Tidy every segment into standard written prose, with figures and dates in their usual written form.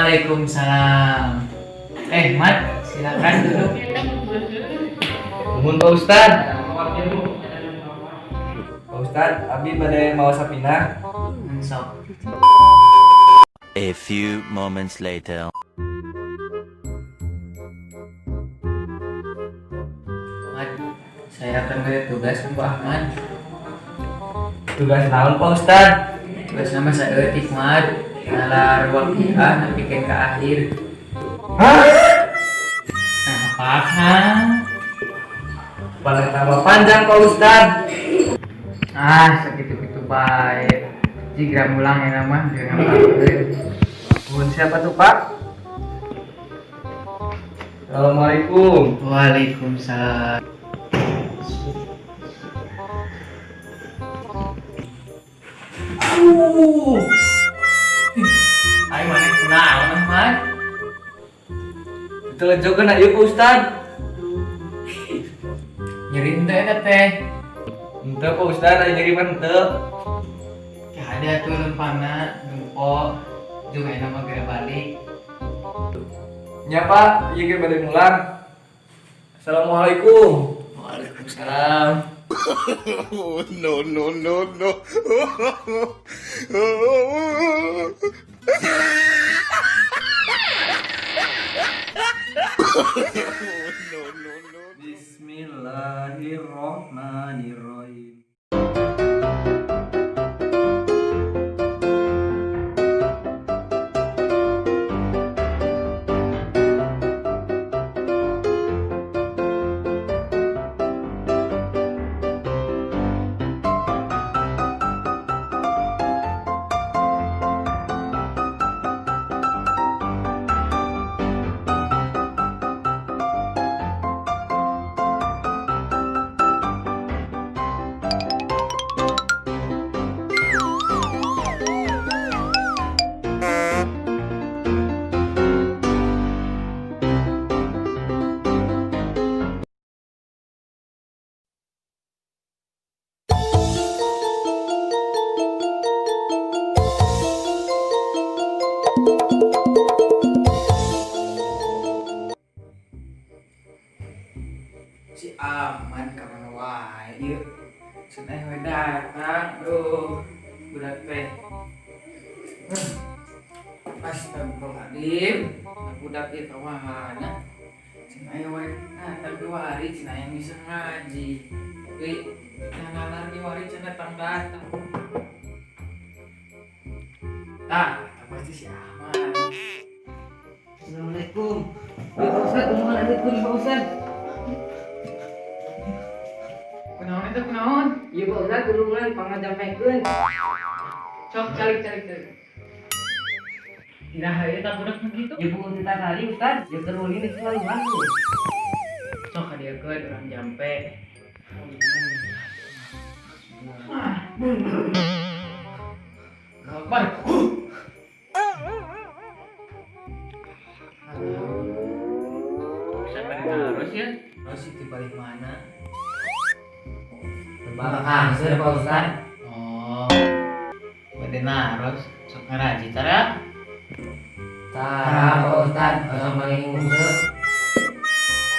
Waalaikumsalam. Eh, Mat, silakan duduk. Nuhun, Pak Ustad. Pak Ustad, abi bade mawa sapinah. Sok. A few moments later. Mat, saya akan beri tugas untuk Ahmad. Tugas naon, Pak Ustad? Tugas nama saeutik, Mat. Nalar waqiah nepikeun ka akhir. Hah? Nah, apakah? Paling tambah panjang, Pak Ustad. Ah, sakitu-kitu bae. Jigra mulang ya nama dengan ngapalkeun. Nuhun, siapa tuh, Pak? Assalamualaikum. Waalaikumsalam. Ayo mana kunaon, Ahmad? Itu lejokeun ieu, Pak Ustad. Nyeri henteu eta teh? Henteu, Pak Ustad, aya nyeri mah henteu. Ya ada tuh lempangna nempo jeung aya mah geura balik. Nya, Pak, ieu ge bade mulang. Assalamualaikum. Waalaikumsalam. No, no, no, no. Bismillahirrohmanirrohim. Si Aman ka mana wae ieu? Cenah we datang, duh. Budak teh. Astagfirullahaladzim. Nah, budak ieu ka mana? Cenah we datang kiwari cenah yang bisa ngaji. Tapi nalar kiwari cenah datang datang. Tah, eta pasti si Ahmad. Assalamualaikum. Ya, Pak Ustad, Assalamualaikum, Pak Ustad. Kunaon eta, kunaon? Iya, Pak Ustad, kudu mulai pangajampekeun. Sok calik calik calik. Iraha ieu tak budak mah kitu? Ya bukan kita kali, Ustad, ya keur ulin itu selalu langsung. Sok kadieukeun urang jampe. Kabar. Siapa yang harus ya? Harus itu balik mana? Bakal kanser, Pak Ustad. Oh, bade naros, sok ngaraji tara? Tara, Pak Ustad, osok maling nguseup.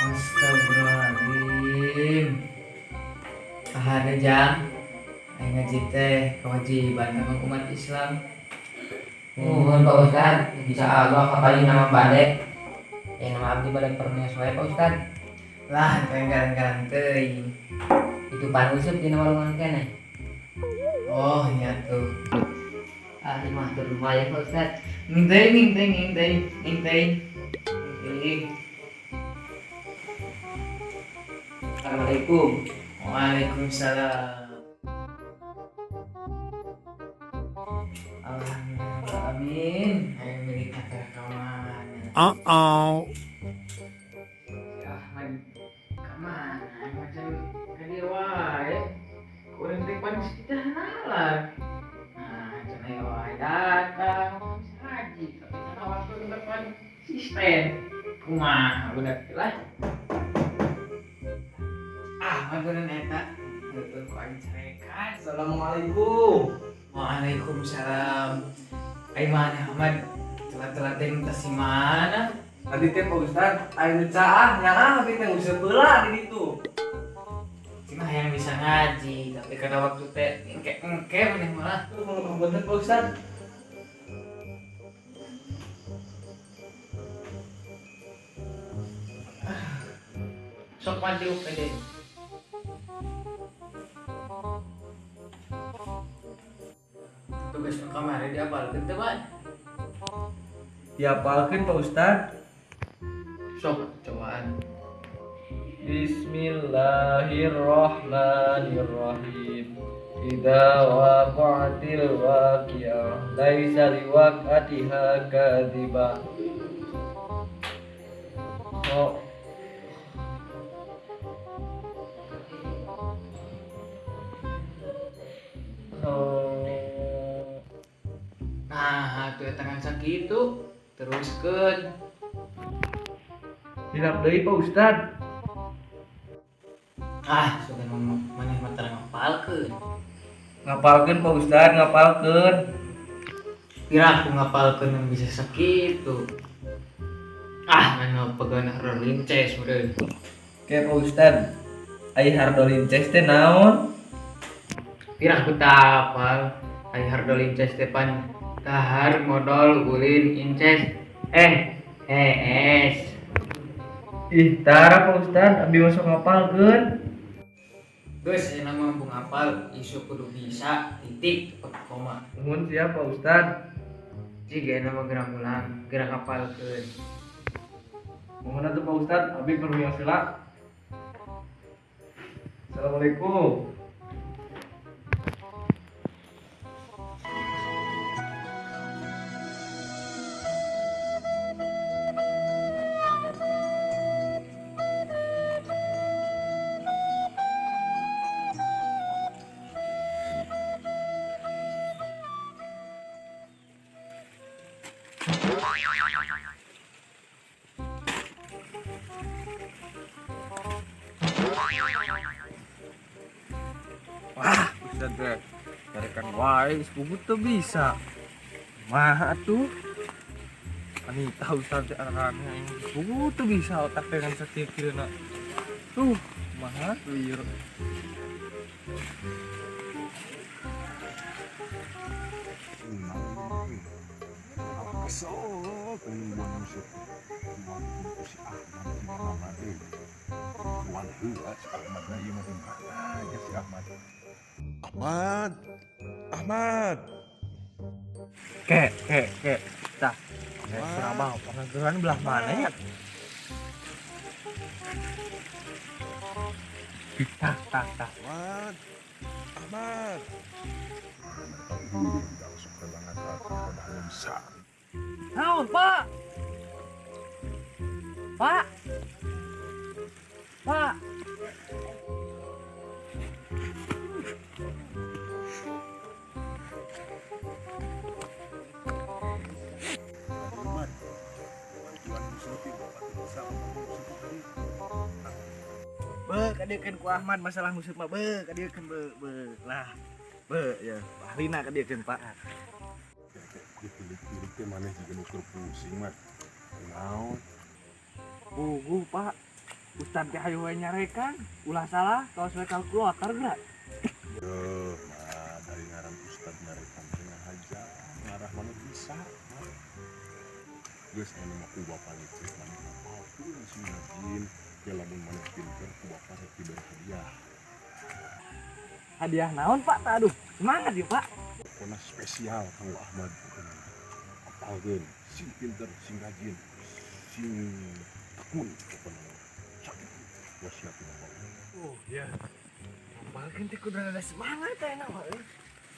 Astagfirullahaladzim. Kahade jang, aing ngaji teh kewajiban kanggo umat Islam. Nuhun, Pak Ustad, insya Allah kapayun nama bade. Yang nama abdi bade permios wae, Pak Ustad. Lah, teh garang-garang teuing. Itu pan useup dina walungan keneh. Oh, nya tuh. Ah, ini mah tur lumayan, Pak Ustad. Nginteuing, nginteuing, nginteuing, nginteuing. Nginteuing. Assalamualaikum. Waalaikumsalam. Alhamdulillah, amin. Ayo milik kata ka mana? Uh-oh. Si Ahmad ka mana? Macam ka dieu wae. Kurang teh pan kita nalar. Nah, cenah wae datang haji tapi cenah waktu ke depan asisten. Kumaha budak teh lah. Ah, mah eta. Heueuh ku aing carekan. Assalamualaikum. Waalaikumsalam. Ai mana Ahmad? Telat-telat teh si mana? Tadi teh Pak Ustad, aya nu caah nyaah abi teh nguseup heula di ditu. Cuma yang bisa ngaji, tapi karena waktu teh engke-engke maneh malah. Punten Pak Ustad. Sok maju pede. Tugas nu kamari diapalkeun teu, Pak? Diapalkeun Pak Ustad. Sok cobaan. Bismillahirrahmanirrahim. Idza waqa'atil waqi'ah laisa liwaqa'atiha kadzibah. Oh. Nah, atuh eta ngan sakitu. Teruskeun. Dilap deui Pak Ustad. Ah, sugan maneh mah tara ngapalkeun. Ngapalkeun Pak Ustad, ngapalkeun. Kira aku ngapalkeun yang bisa sakitu. Ah, ngan pegang hardo linces meureun. Ke Pak Ustad. Ai hardo linces teh naon? Kira aku teu apal. Ai hardo linces teh pan dahar modal ulin inces. Es. Ih, tara Pak Ustad, abi masuk ngapalkeun. Geus aya mah mampu ngapal, isu kudu bisa, titik tepat koma. Nuhun siap Pak Ustad. Jig aya mah geura mulang, geura ngapalkeun. Mohon atuh Pak Ustad, abi permios heula. Assalamualaikum. Wah, Ustad teh nyarekan wae geus pugut teu bisa. Mah atuh. Anita Ustad teh aranana aing pugut teu bisa otak teh ngan sakieu-kieuna. Tuh, mah tuh ieu. Kesel pengen buang musik. Buang si Ahmad juga nama euy. Buang heula si Ahmad na ieu mah kumaha aja si Ahmad. Ahmad. Ahmad. Ke. Tah. Surabaya pengangguran belah mana ya? Tah. Ahmad. Ahmad. Naon, Pak? Pak. Pak. Ahmad. Bantuan musuh bapak bisa musuh tadi. Be, kadiekeun ku Ahmad masalah musuh mah be, kadiekeun be, be. Lah, be ya, ahlina kadiekeun Pak. Ditilik-tilik teh maneh jiga nu keur pusing mah. Naon? Puguh Pak. Ustad teh hayu we nyarekan, ulah salah kaos we kalkulator geura. Yeuh, mah dari ngaran ustad nyarekan teh ngahaja, ngarah maneh bisa. Geus anu mah ku bapa ngecek maneh ngapalkeun sing rajin. Ya lamun maneh pinter ku bapa rek diberi hadiah. Hadiah naon Pak? Tah aduh, semangat yeuh Pak. Pokona spesial kanggo Ahmad pokona. Apalkeun sing pinter, sing rajin, sing tekun pokona. Sakit wasiat ti bapak. Oh iya. Apalkeun teh kudu rada semangat teh enak mah euy.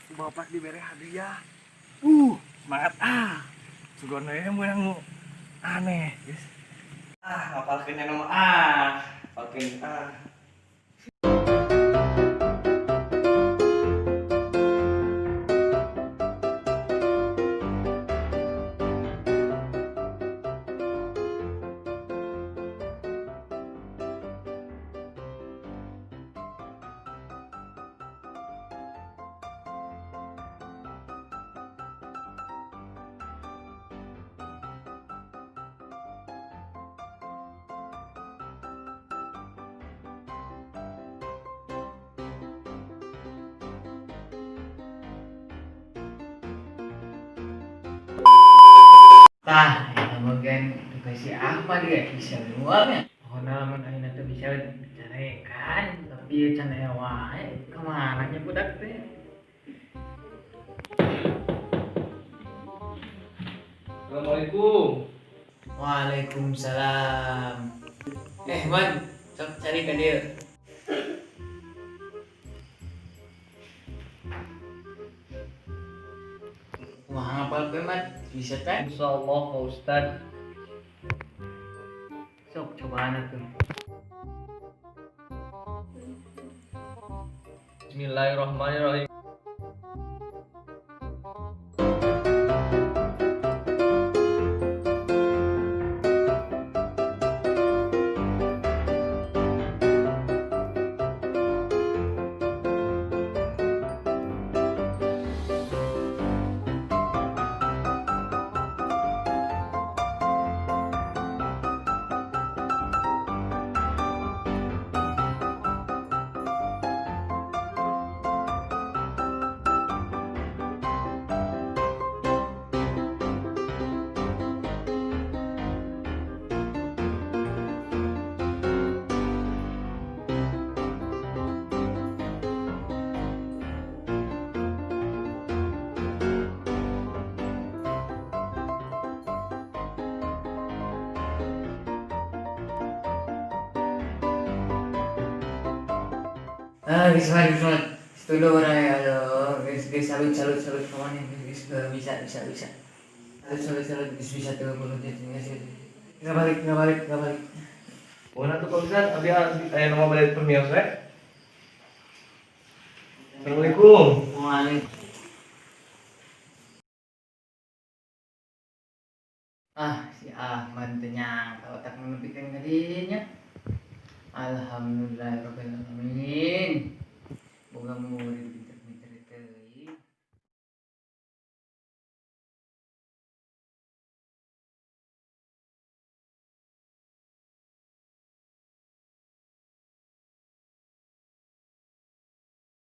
Ku bapak dibere hadiah. Semangat ah. Sugan we meunang nu aneh, guys. Ah, ngapalkeun nya mah ah. Ngapalkeun ah. Tah, eta bagian tugas si Ahmad ya bisa luarnya. Pokona lamun ayeuna teh bisa carekan, tapi ieu can aya wae. Kamana nya budak teh? Assalamualaikum. Waalaikumsalam. Man, sok cari ka dieu. Wah, hafal kowe, Mat? Bisa teh? Insyaallah Pak Ustad. Sok cobaan atuh. Bismillahirrahmanirrahim. Ah, geus mah, geus mah. Setuju urang ya, aduh. Geus, geus, salut, salut, salut ka maneh. Geus, geus, bisa, bisa, bisa. Salut, salut, salut, geus bisa 30 detik, geus, geus. Nggak balik, nggak balik, nggak balik. Pokona tuh Pak Ustad, abdi aya nu bade permios we. Assalamualaikum. Waalaikumsalam. Ah, si Ahmad teh nyangka otak nu nepikeun ka dinya. Alhamdulillahirabbil alamin.